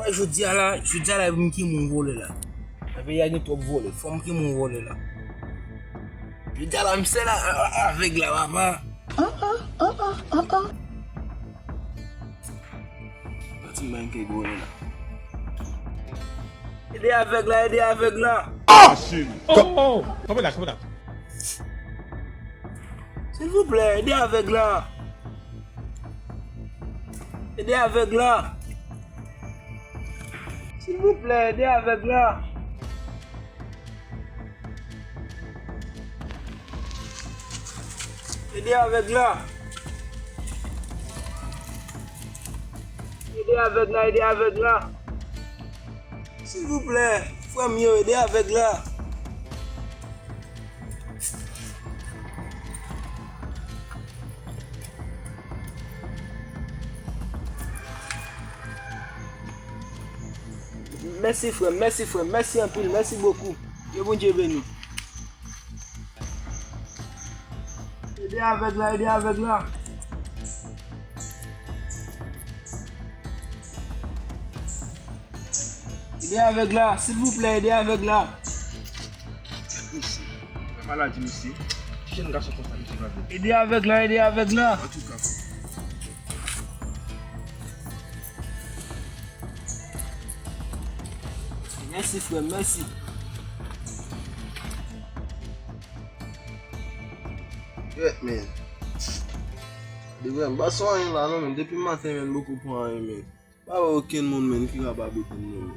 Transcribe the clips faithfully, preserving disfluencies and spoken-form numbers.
Wè, jodi a la, jodi a la, e pou m ki moun vòlè la. Nan peyi a gen twòp vòlè, fò m ki moun vòlè la. Jodi a la, misye la, a, a, avèg la, papa. Pati m bay ke vòlè la. Ede avèg la, ede avèg la. Oh, shit. Oh, oh, oh. Kanpe la, kanpe la. Silvouplè, ede avèg la. Ede avèg la. Silvouplè, ede avèg la. Ede avèg la. Ede avèg la, ede avèg la. Silvouplè, frè m yo, ede avèg la. Mèsi, frè m, mèsi, frè m, mèsi anpil, mèsi bokou. Ke Bondye beni w. Ede avèg la, ede avèg la. Ede avèg la, silvouplè, ede avèg la. Misye, maladi misye. Ti jèn gason konsa, misye pa vle. Ede avèg la, ede avèg la. Antouka. Mèsi, frè m, mèsi. Yèt, men. Depi m pa sou anyen la, non, men. Depi maten, men, m poko pran anyen, men. Pa wè okenn moun, men, ki ka ba biten, non, men.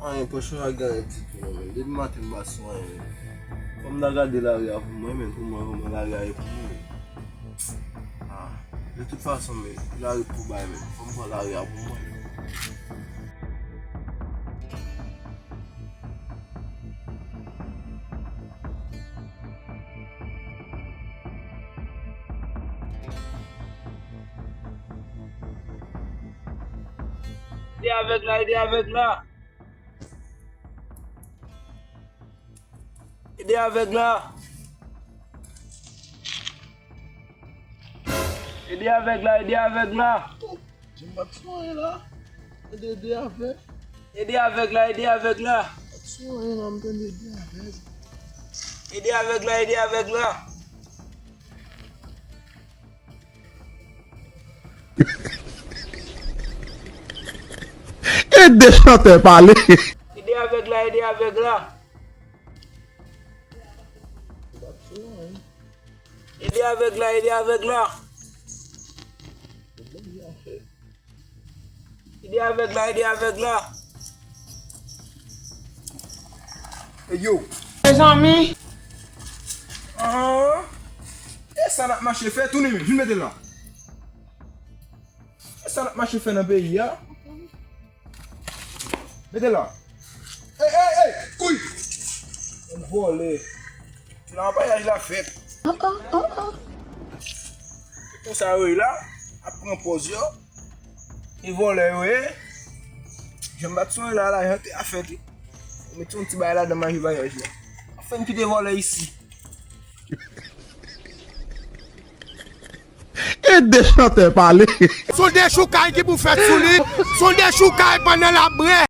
Anyen, pòch mwen pa gen anyen ditou, non, men. Depi maten, m pa sou anyen, men. Fò m ta gade lari a pou mwen, men, pou mwen, kòman lari a ye pou mwen, men. Ah, de tout fason, men, lari pou bay, men. Fò m pran lari a pou mwen, men. Ede avèg la, ede avèg la. Ede avèg la. Ede avèg la, ede avèg la. Jim pa t sou anyen la. Ede, ede avèg. Ede avèg la, ede avèg la. Pa t sou anyen la, m tande ede avèg. Ede avèg la, ede avèg la. Ede chantè pale. Ede avèg la, ede avèg la. Pa t sou anyen. Ede avèg la, ede avèg la. Ede avèg la, ede avèg la. Ey, yo. Mezanmi. Ah. E sa n ap mache fè, tounen men, vin mete l la. E sa n ap mache fè nan peyi a. Mete l la. Ey, ey, ey, kouy. Bann vòlè. Se la anpayaj la fèt. Oh, oh, oh, oh. Se konsa yo ye la, ap pran pòz yo. E vòlè yo ye. Jan m bat sou la, lajan te a fèt wi. Ou met yon ti bagay ladan, manje bagay la. Ap fè n kite vòlè isi. Ede chantè pale. Son dechoukay ki pou fèt sou li. Son dechoukay pandan l ap brè.